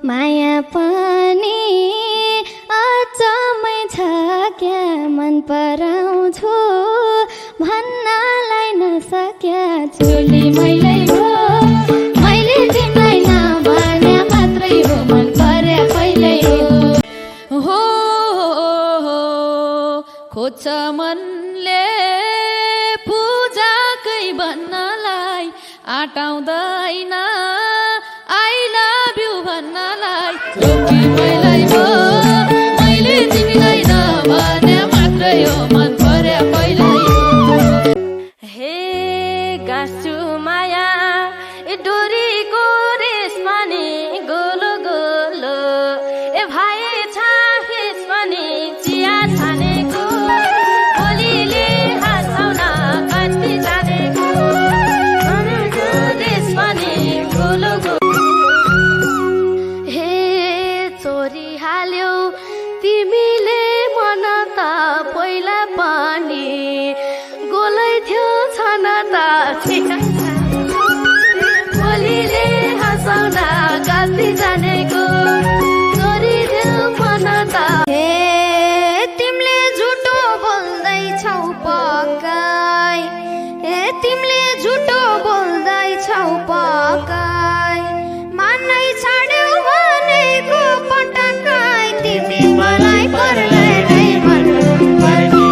माया पनि अचम्मै छ क्या मन पराउँछु भन्नलाई नसक्या चुली मैले हो मैले तिमीलाई नभने मात्रै हो मन परे पहिल्यै हो खोज्छ मनले पूजाकै भन्नलाई आटाउँदैन आई लभ यु भन्नलाई चुली मैले हो मैले तिमीलाई नभने मात्रै हो मन परे पहिल्यै हे गाँसु माया डोरीको रेसमा नि गोलो गोलो ए भाइ छाफेस पनि चिया छानेको बोलीले हाँसाउन कति जानेको रेसमा नि गोलो गोलो हे चोरी हाल्यौ तिमीले मन त पहिला पनि गोलै थियो छन त बोलीले हँसाउँदा गल्ती जानेको चोरी थियो मन त हे तिमीले झुटो बोल्दैछौ पक्कै हे तिमीले झुटो बोल्दैछौ पक्कै मान्नै छाड्यौ भनेको पटक्कै तिमी मलाई पर्लै नै मन पर्ने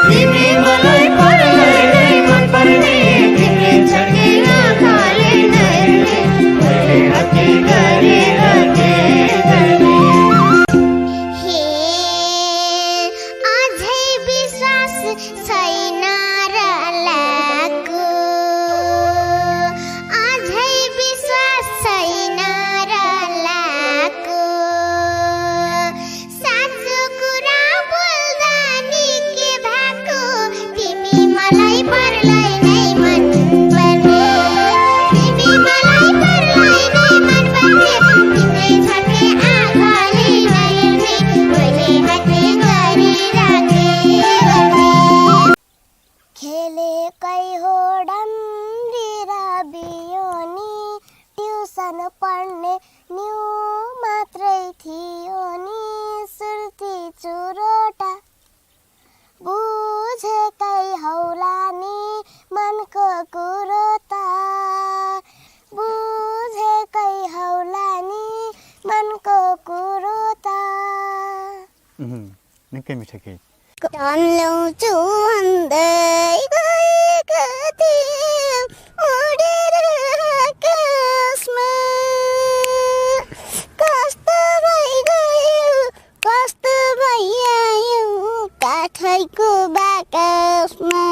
तिमी मलाई पर्लै नै मन पर्ने तिमीले छड्केर खाले नहेर्ने मैले हत्के गरेर के गर्ने हे अझै विश्वास छैन र लागु अझै विश्वास छैन र लागु साँचो कुरा बोल्दा नि के भएको तिमी मलाई पर्लै नै मन पर्ने तिमी मलाई पर्लै नै मन पर्ने तिम्रै छड्के आँखाले नहेर्ने मैले हत्के गरेर के गर्ने खेलेकै हो डम्री र बियोनी ट्युसन पढ्ने न्यु मात्रै थियो नि सुर्ती चुरोटा बुझेकै हौला नि मनको कुरो त बुझेकै हौला नि मनको कुरो त निकै मिठो गीत धन ल्याउँछु भन्दै गएका थियौ उडेर आकाशमा कस्तो भइगयो कस्तो भइआयो काठैको बाकसमा